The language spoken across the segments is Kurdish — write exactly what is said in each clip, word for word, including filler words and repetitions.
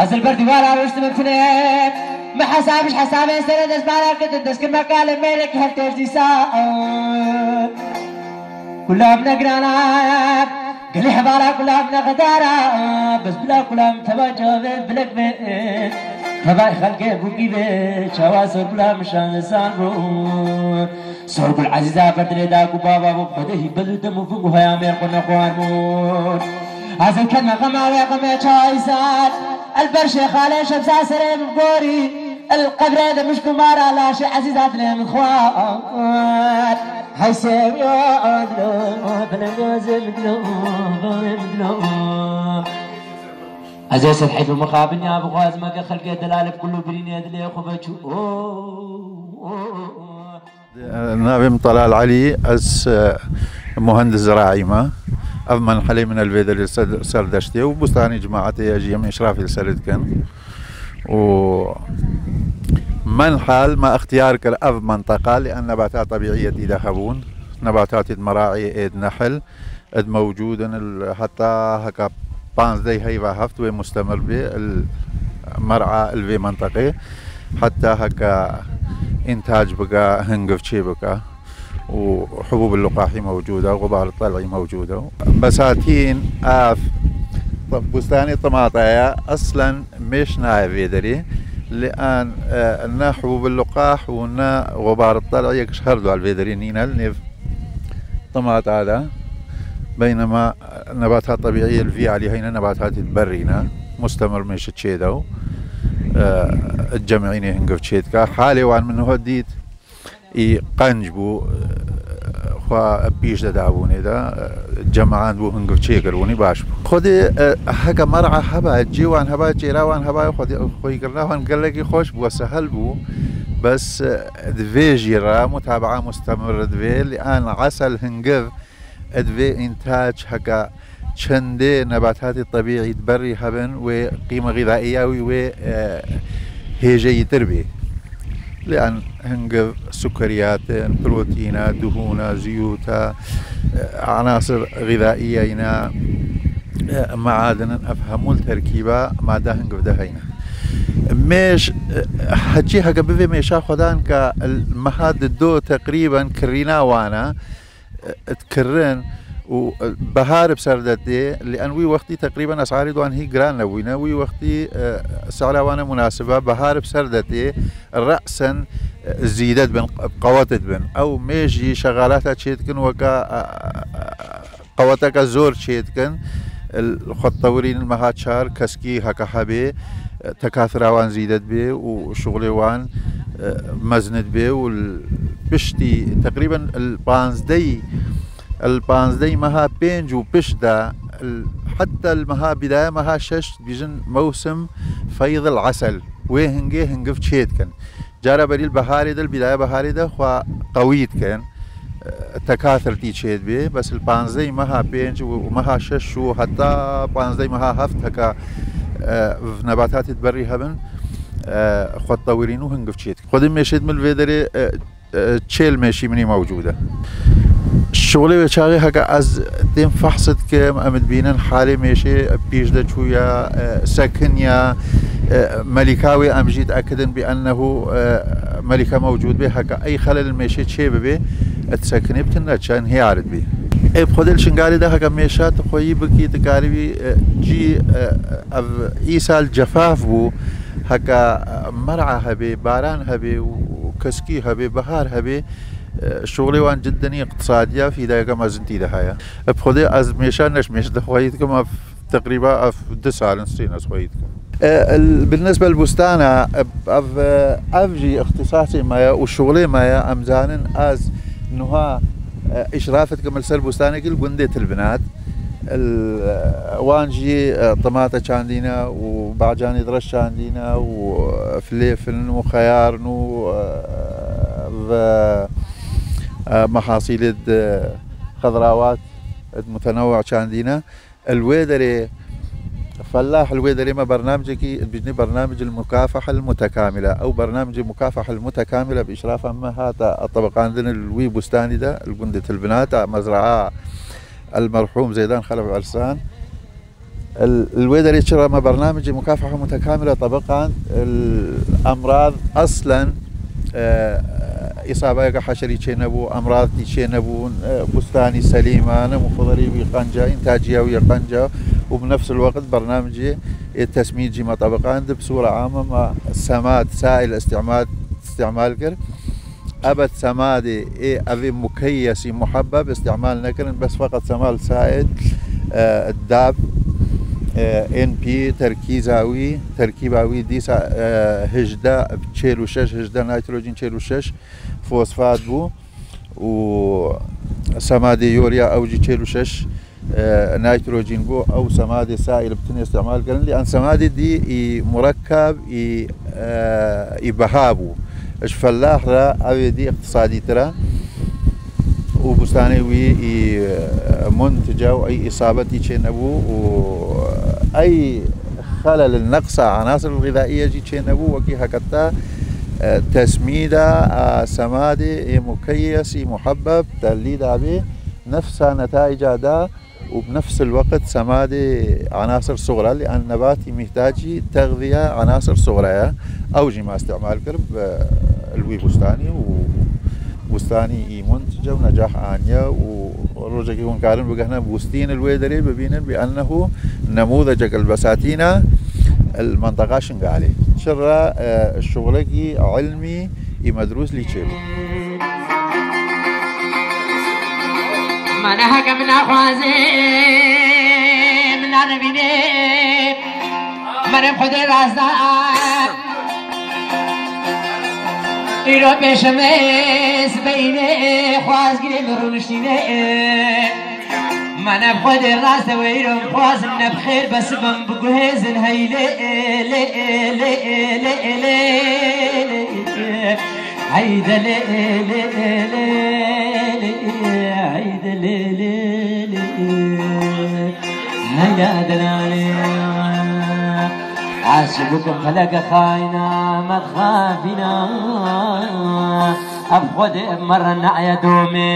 Ez li ber dîwara rûştim tune. Me hesabî ji hesabê serê destbara kirin, dest kir me kalê mêrek her têj dîsa. Kulam ne girana, gelî hevala kulam ne xedara, bes bila kulam teva çavê bilek be. Teva xelkê bûkî be, çawa ser kulam şan zan bû. Sorgul Ezîza berdilê da ku bava bû, xwedê hî bel û dem û ving û heya mêr xwe nexwar bûn. Ez û kedme xema wê xemê çayî sar, el ber şêxalê şemsa serê min gorî, el qebrê de mişk û mara laşê Ezîza dilê min xwar. Hey sêwiya adlo, bile gazê min dilo, bavê min dilo. Ez ê ser heyf û mixabin ya bixwazim, eke xelkê delalê bi kul û birînê dilê xwe veçû. Navê min Talal Elî, ez, e, muhendis ziraî me. Ev menhelê min el vê derê ser, ser deştê û bustanê cemaetê ye jî em îşrafê li serê dikin. Û menhel me ixtiyar kir ev menteqa, li en nebata tebîîyetî de hebûn, nebatatê di meraî ê di nehil. Ed mewcûd in il heta heka panzdeh heyva heft wê mustemir bê il mer'a il vê menteqê, heta heka întac bike, hingiv çê bike û hubûb luqahî mewcûd e, xubar tel'î mewcûd e. Besatîn ev bustanê timata ye, eslen mêş nayê vê derê. Li an, e, ne hubûb luqah û ne xubar tel'î yek ji her du li vê derê nîne li nêv timata de. Beynema nebatat tebîî li vî alî heyne, nebatatê berî ne, mustemir mêşe çê de û, e, cemînê hingiv çê dike. Halê wan min niho dît, î qenc bû, e, xwe pîş de dabûnê de, e, cemaand bû, hingiv çê kiribûnî baş bû. Xwedê, e, heke mer'a heba, cê wan heba, çêra wan heba, xwedê xweyîkirina wan gelekî xweş bû, sehel bû. Bes, e, di vê jî re mutabaa mustemir divê, li an esel hingiv, divê întac heke çendê nebatatê tebîî di berî hebin, wê qîme xîzaiya wî wê, e, hêjeyîtir bê. Li an hingiv sukeriyat in, protîn e, duhûn e, ziyût e, e, anasir xîzaiye yîne, e, meadin in, ev hemû li terkîba mada hingiv de heyne. Mêş, e, hecî heke bivê mêşa xwedan ke meha dido teqrîben kirîna wan e, e, dikirin û, e, behar bi ser de tê, li en wî wextî teqrîben esarê wan hî giran nebûyne. Wî wextî, e, sehra wan e munasib e, behar bi ser de tê, re'sen, e, zîde dibin, qewet dibin. Ew mêş jî şexalata çê dikin weke, e, e, qeweteke zor çê dikin. Xwe tewirîn meha çar keskî heke hebê, e, tekathira wan zîde dibe û şuxulê wan, e, mezin dibe û li piştî teqrîben li panzdehî, li panzdehî meha pênc û pişt de, li, heta li meha bîdaya meha şeş dibîjin mewsim feydil esel. Wê hingê hingiv çê dikin. Cara berî li beharê de, li bîdaya beharê de xwe qewî dikin. E, tekathir tî çê dibê, bes li panzdehî meha pênc û meha şeş û heta panzdehî meha heft heka, e, nebatatê di berî hebin, e, xwe tewirîn û hingiv çê dikin. Xwedê mêşê di min li vê derê, e, e, çêl mêşî minî mewcûd e. Şuxulê wê çaxê heke ez têm fehs dikim, em dibînin halê mêşê pîş de çûya, e, sekin ya, e, melîka wê em jî diekidin bi ennehu, e, melîka mewcûd bê, heke ey xelel mêşê çê bibê, e, disekinê bi tune çend hiyar dibê. Ê bi xwedê li Şingalê de heke mêşa tu xweyî bikî, tu karibî, e, cî, e, ev îsal cefaf bû, heke, e, mer'a hebê, baran hebê û keskî hebê, bihar hebê, e, şuxulê wan cidden îqtisadiya fîdayeke mezin tî de heye. E, bi xwedê ez mêşa neş mêş de xweyî dikim, ev teqrîba ev du sal in sê ne ez xweyî dikim. E, el-, بالنسبة للبستانة، e, ev, e, ev jî îxtisasê me ye û şuxulê me ye. Em zanin ez nuha, e, îşraf dikim li ser bustanekî li gundê Tilbinat. El, e, wan jî, e, timate çandîne û bacanê direş çandîne û, e, filêfin û xeyarn û, e, ve, e, mehasîlê di xedrawat di mutenewwe çandîne. Li wê derê Felah li wê derê me bernamecekî dibînî, bernamec المكافحة المتكاملة. Ew bernamecê مكافحة المتكاملة bi îşrafa me hate tebqandin li wî bustanî de, li gundê Tilbinat, a mezraa المرحوم Zeydan Xelef Ersan. Li wê derê çira me bernamecê مكافحة متكاملة tebeqand, emrad eslen, e, îsabeyeke heşerî çênebû, emradkî çênebûn, e, bustanî selîm e, nemû xwedî wî qenc e, întaciya wî qenc e û bi nefs الوقت bernamecê ê tesmîd jî me tebeqand, bi sûra ame me semad, saîl îstîmal, îstîmal kir. Ebed semadê ê evê mukeyesî muhebeb îstîmal nekirin, bes feqet semad saîl, e, dab, e, N P, terkîza wî, terkîba wî dîsa, e, hejdeh, çêl û şeş, hejdeh nitrojen, çêl û şeş fosfat bû û semadê yûrya ew jî çêl û şeş, e, nitrojen bû. Ew semadê saîl bi tinê îstîmal kirin, lê an semadê dî î murekkeb, î, e, î beha bû. Ji felah re ew ê dî îqtisadîtir e û bustanê wî î, e, muntica û ey îsabetî çênebû û ey xelel, neqsa anasir xizaiye jî çênebû, wekî heketa, e, tesmîda, e, semadê ê mukeyesî muhebeb telî dabê nefsa netaica da û bi nefs الوقت semadê anasir sugra, lê an nebatî mîhtacî texziye anasir sugra ye. Ew jî me îstîmal kir, e, li wî bustanî û bustanî î muntica û necah aniye û rojekî hûn karin bigihine bûstîn li wê derê bibînin bi ennehu nemûzecek el besatîna el menteqa Şingalê. Çira, e, şuxulekî ilmî î medrûs lî çêbû. Mane heke min naxwaze, min nanebîne, mane Xwedê rast da. Îro pêşemê sibeyne, xwazgirê min rûniştîne. Mane Xwedê rast e, wê îro xwazin ne bi xêr, bes bim biguhêzin hey lê, lê, lê, lê, lê, lê, lê. Hayde lê, lê, lê, lê, lê, hayde lê, lê, lê, lê. Naya delale. Aşık bu feleke xayna, me xafina. Ev Xwedê me re naya domê.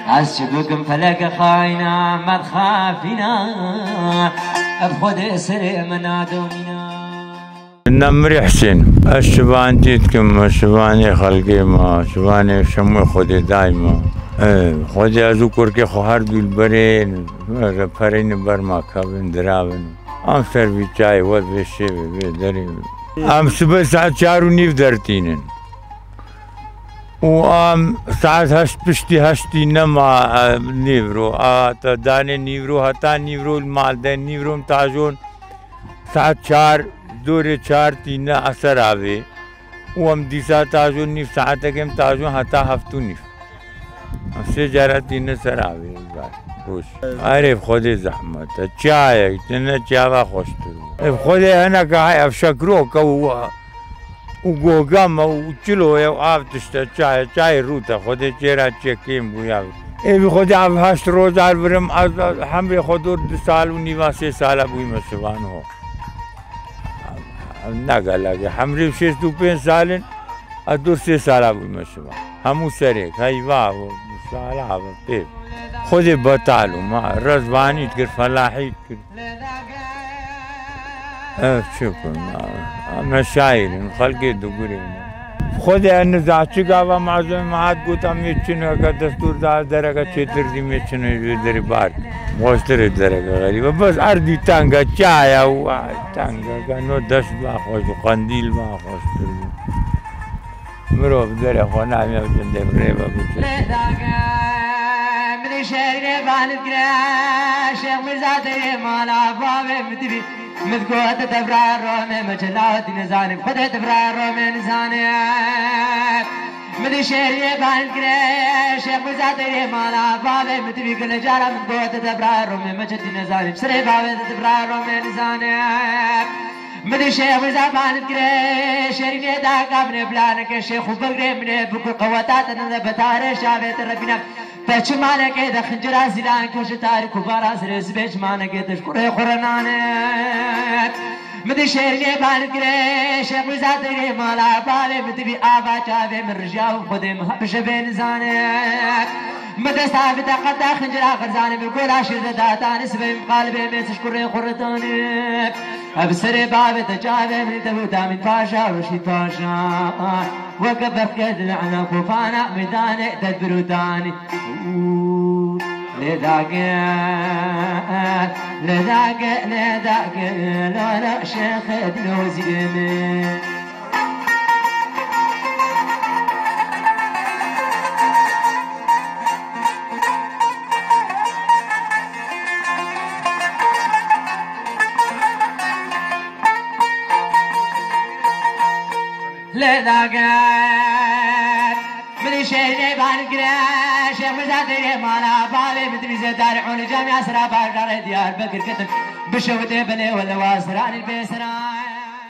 Aşık bu feleke xayna, me xafina. Ev Xwedê serê me nadomîna. Min navê min Husên. Ez şivanî dikim, ez şivanê xelkê me, şivanê şemûyê Xwedê dayî me. E, Xwedê ez û kurkê xwe her du li berê, re pereyne ber me kevin, diravin. Em ser vî çayê we vê şevê, vê derê. Em sibe saet çar û nîv dertînin. Û em saet heşt piştî heştî nema, e, nîvro. A, te danê nîvro, heta nîvro li mal de, nîvro em tajon. Saet çar, dorê çar tîne eser avê. Û em dîsa tajon nîv saetekê em tajon heta heft û nîv. Em sê cara tîne ser avê bar. Roj. Erê, bi Xwedê zehmet e. Çayek tine çava xweştir bû. Ê bi Xwedê hineke hay ev şekroke û, û goga me û çilo ye û av tişte çaye, çayê rût e. Xwedê çêra çekêm bû ya. Ê bi Xwedê ev heşt roja li vir im, ez hemrê xwe dor du sal û nîva sê sala bûyme şivan ho. Ne gelek e. Hemrê şêst û pênc sal in, ez dor sê sala bûyme şivan. Hemû serêk, heyva, sala, pê. Xwedê betal û ma rezvanî dikir, felahî dikir. Ev çi kun? Em ne şaîr in, xelkê digurînin. Xwedê ez niza çi gava mazlûm hat got, em yê çineke destûr da, dereke çêtir dî, em yê çinê ji wê derê bar. Xweştir e dereke xerîb e. Bes erdî teng e, çaya û, ay, teng e, ke no dest ba xweş û qendîl ba xweştir bû. Mirov dere xwe namiya cindê rê ve biçe. Min şehrê vanit gire, Şêx Mirza derê mala bavê min dibî. Min gote devra Romê me çi lawetî nizanim, Xwedê devra Romê nizanim. Min şehrê vanit gire, Şêx Mirza derê mala bavê min dibî. Gile cara min gote devra Romê me çi nizanim, serê bavê devra Romê nizanim. Min şehrê vanit gire, şêrînê da gavne blaneke şêx û begre min ê bikur qeweta te ne betare şavê te rebîne. Te çimanekê de xincira zîlan kir ji tarîk û bara zirê zibê çimanekê de ji kurê xwe re nane. Min di şêrînê ban kirê, şêx Mîrza Teyrê mala bavê min dibî ava çavê min rijiya û Xwedê min hebişe bê nizane. Min desta bi teqeta xincira xirzanê min gola şêr de datane sibê min qalibê mêz ji kurê xwe re dane. Ev serê bavê te çavê min de û Damîn Paşa, Reşîd Paşa. Weke berfkê dilehna kofana meydanê de birûdanî. Lê dagir, lê dagir, lê dagir, lala şêxê dilozî min. Lê dagir, min şêrê ban kire, şêx Mîrza Teyrê mala bavê min divîze dar û li camia sera bajarê Diyarbekir ketin. Bişewitê belê wele wa seranî bê seran.